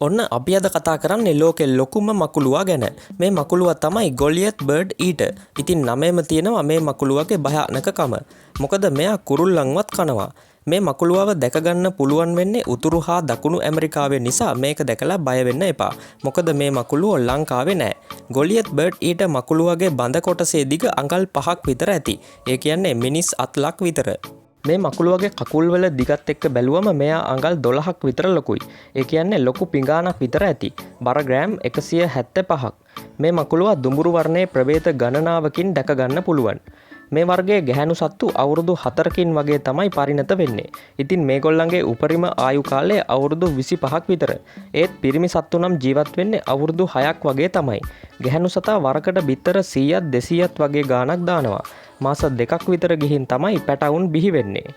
ඔන්න අපි අද කතා කරන්නේ ලෝකෙ ලොකුම මකුළුවා ගැන. මේ මකුළුවා තමයි ගොලියත් බර්ඩ් ඊටර්. ඉතින් නමේම තියෙනවා මේ මකුළුවගේ භයානකකම. මොකද මෙයා කුරුල්ලන්වත් කනවා. මේ මකුළුවව දැක ගන්න පුළුවන් වෙන්නේ උතුරු හා දකුණු ඇමරිකාවේ නිසා මේක දැකලා බය වෙන්න එපා. මොකද මේ මකුළුවෝ ලංකාවේ නෑ. ගොලියත් බර්ඩ් ඊටර් මකුළුවගේ බඳ කොටසේ දිග අඟල් 5ක් විතර ඇති. ඒ කියන්නේ මිනිස් අත්ලක් විතර. මේ මකුළුවගේ කකුල්වල දිගත් එක්ක බැලුවම මෙයා අඟල් 12ක් විතර ලොකුයි. ඒ කියන්නේ ලොකු පිඟානක් විතර ඇති. බර ග්‍රෑම් 175ක්. මේ මකුළුවා දුඹුරු වර්ණයේ ප්‍රභේද ගණනාවකින් දැක ගන්න පුළුවන්. මේ වර්ගයේ ගැහැණු සත්තු අවුරුදු 4කින් වගේ තමයි පරිණත වෙන්නේ. ඉතින් මේගොල්ලන්ගේ උපරිම ආයු කාලය අවුරුදු 25ක් විතර. ඒත් පිරිමි සත්තු නම් ජීවත් වෙන්නේ අවුරුදු 6ක් වගේ තමයි. ගැහැණු සතා වරකට බිත්තර 100ක් 200ක් වගේ ගාණක් දානවා. මාස 2ක් විතර ගිහින් තමයි පැටවුන් බිහි වෙන්නේ.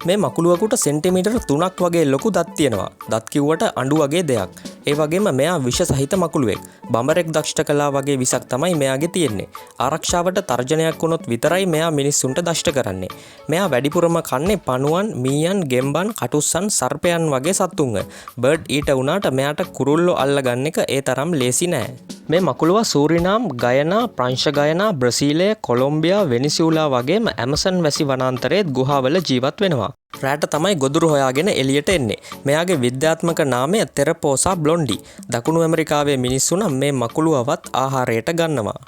මේ මකුළුවකුට සෙන්ටිමීටර් 3ක් වගේ ලොකු දත් තියෙනවා. දත් කිව්වට අඬු වගේ දෙයක්. ඒ වගේම මෙයා විෂ සහිත මකුළුවෙක්. බඹරෙක් දෂ්ට කළා වගේ විසක් තමයි මෙයාගේ තියෙන්නේ. ආරක්ෂාවට තර්ජනයක් වුණොත් විතරයි මෙයා මිනිස්සුන්ට දෂ්ට කරන්නේ. මෙයා වැඩිපුරම කන්නේ පණුවන්, මීයන්, ගෙම්බන්, කටුස්සන්, සර්පයන් වගේ සත්තුන්ව. බර්ඩ් ඊටර් වුණාට මෙයාට කුරුල්ලෝ අල්ලගන්න එක ඒ තරම් ලේසි නෑ. මේ මකුළුවා සූරිනාම්, ගයනා, ප්‍රංශ ගයනා, බ්‍රසීලය, කොලොම්බියා, වෙනිසියුලා වගේම ඇමසන් වැසි වනාන්තරයේත් ගුහාවල ජීවත් වෙනවා. රෑට තමයි ගොදුරු හොයාගෙන එළියට එන්නේ. මෙයාගේ විද්‍යාත්මක නාමය තෙරපෝසා බ්ලොන්ඩි. දකුණු ඇමරිකාවේ මිනිස්සු නම් මේ මකුළුවවත් ආහාරයට ගන්නවා.